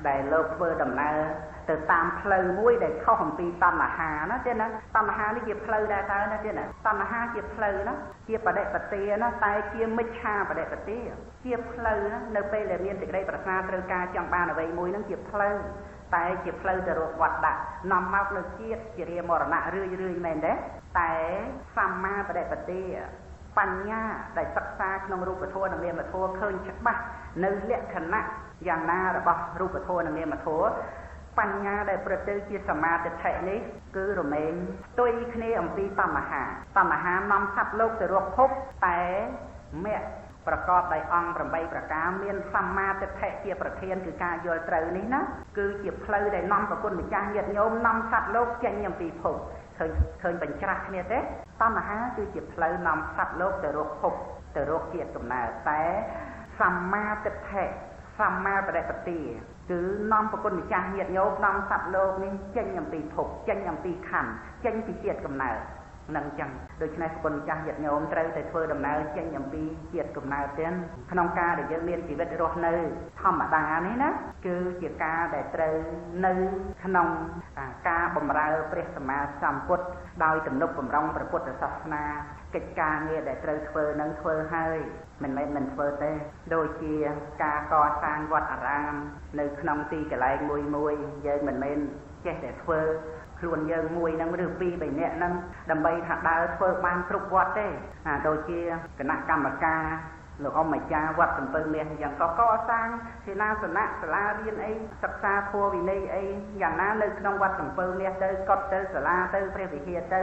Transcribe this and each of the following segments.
ដែលលោកធ្វើដំណើរទៅតាមផ្លូវមួយដែលខុសអំពីតណ្ហាណាទេណាតណ្ហានេះជាផ្លូវដែរតើណាទេណាតណ្ហាជាផ្លូវណាជាបដិបទាណាតែជាមិច្ឆាបដិបទាជាផ្លូវណានៅពេលដែលមានសេចក្តីប្រាថ្នាត្រូវការចង់បានអ្វីមួយនឹងជាផ្លូវតែជាផ្លូវទៅរកវត្តដាក់នាំមកនៅជាតិជារាមរណៈរឿយរឿយមែនទេតែសម្មាបដិបទាបញ្ញាដែលសិក្សាក្នុងរូបធម៌និងនាមធម៌ឃើញច្បាស់នៅលក្ខណៈយ៉ាងណារបស់រូបធម៌និងនាមធម៌បញ្ញាដែលប្រព្រឹត្តទៅជាសមាទិដ្ឋិនេះគឺរមែងផ្ទុយគ្នាអំពីតណ្ហាតណ្ហានាំសត្វលោកទៅរកភពតែមគ្គប្រកបដោយអង្គ8ប្រការមានសម្មាទិដ្ឋិជាប្រធានគឺការយល់ត្រូវនេះណាគឺជាផ្លូវដែលនាំប្រគុណម្ចាស់ញាតិញោមនាំសត្វលោកចេញអំពីភពឃើញបញ្ច្រាស់គ្នាទេតណ្ហាគឺជាផ្លូវនាំសត្វលោកទៅរកភពទៅរកជាតិកំណើតតែសម្មាទិដ្ឋិសម្មាបដិបទាគឺនាំប្រគុណម្ចាស់ញាតិញោមនាំសត្វលោកនេះចេញអំពីភពចេញអំពីខណ្ឌចេញពីជាតិកំណើតនឹងចឹងដូច្នេះប្រគុណម្ចាស់ញាតិញោមត្រូវតែធ្វើដំណើរចេញអំពីជាតិកំណើតទាំងក្នុងការដែលយើងមានជីវិតរស់នៅធម្មតានេះណាគឺជាការដែលត្រូវនៅក្នុងការបម្រើព្រះសម្មាសម្ពុទ្ធដោយទំនុកបំរុងព្រះពុទ្ធសាសនាកិច្ចការងារដែលត្រូវធ្វើនឹងធ្វើហើយមិនមែនមិនធ្វើទេដូចជាការកសាងវត្តអារាមនៅក្នុងទីកន្លែងមួយមួយយើងមិនមែនចេះតែធ្វើខ្លួនយើងមួយហ្នឹងឬពីរបីនាក់ហ្នឹងដើម្បីថាដើរធ្វើបានគ្រប់វត្តទេដូចជាគណៈកម្មការលោកអម្ចាស់វត្តសំពៅមាសយ៉ាងក៏កសាងសេនាសនៈសាលារៀនអីសិក្សាធម៌វិន័យអីយ៉ាងណានៅក្នុងវត្តសំពៅមាសទៅកត់ទៅសាលាទៅព្រះវិហារទៅ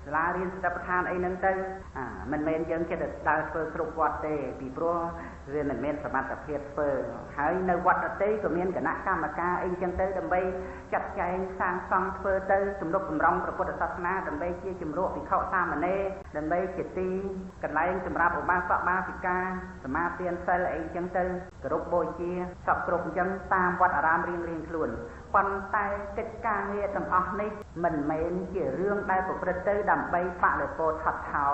សាលារៀនស្ថិបដ្ឋានអីហ្នឹងទៅមិនមែនយើងចិត្តដើរធ្វើគ្រប់វត្តទេពីព្រោះវាមិនមានសមត្ថភាពធ្វើហើយនៅវត្តដទៃក៏មានគណៈកម្មការអីចឹងទៅដើម្បីចាត់ចែងសាងសង់ធ្វើទៅទំនុកបំរុងព្រះពុទ្ធសាសនាដើម្បីជាជំរកភិក្ខុសាមណេរដើម្បីជាទីកន្លែងសម្រាប់ឧបាសកបាសិកាសមាទានសិលអីចឹងទៅគោរពបូជាសពគ្រប់ចឹងតាមវត្តអារាមរៀងៗខ្លួនប៉ុន្តែកិច្ចការងារទាំងអស់នេះមិនមែនជារឿងដែលប្រព្រឹត្តទៅដើម្បីបរិពោថត់ថោ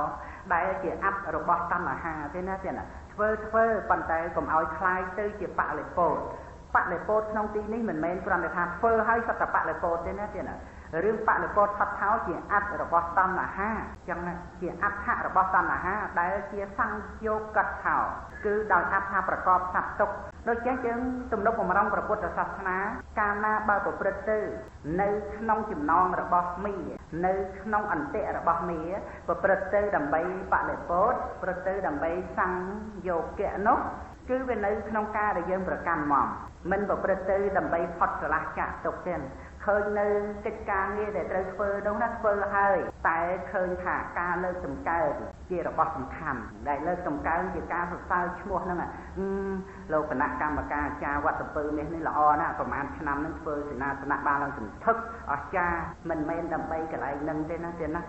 ដែលជាអត្តរបស់តណ្ហាទេណាទេណាធ្វើប៉ុន្តែកុំឲ្យคล้ายទៅជាបរិពោបរិពោក្នុងទីនេះមិនមែនគ្រាន់តែថាធ្វើឲ្យសត្វបរិពោទេណាទេណារឿងបរិពោថត់ថោជាអត្តរបស់តណ្ហាចឹងជាអត្ថៈរបស់តណ្ហាដែលជាសង្យោគថោគឺដោយអត្ថៈប្រកបសត្វទុក្ខដូច្នេះយើងទំនុកបំរុងព្រះពុទ្ធសាសនាកាលណាបើប្រព្រឹត្តទៅនៅក្នុងចំណងរបស់មានៅក្នុងអន្តិរបស់មាប្រព្រឹត្តទៅដើម្បីបរិពោធប្រព្រឹត្តទៅដើម្បីសង្យោគៈនោះគឺវានៅក្នុងការដែលយើងប្រកាន់មកមិនប្រព្រឹត្តទៅដើម្បីផុតស្រឡះចាក់ទុកទេឃើញនៅកិច្ចការងារដែលត្រូវធ្វើនោះណាធ្វើហើយតែឃើញថាការលើកតម្កើងជារបស់សំខាន់ដែលលើកតម្កើងជាការសរសើរឈ្មោះហ្នឹងលោកគណៈកម្មការអាចារ្យវត្តសំពៅមាសនេះល្អណាស់ប្រហែលឆ្នាំហ្នឹងធ្វើសេនាសនៈបានឡើងសន្ធឹកអស្ចារ្យមិនមែនដើម្បីកន្លែងហ្នឹងទេណាទេណា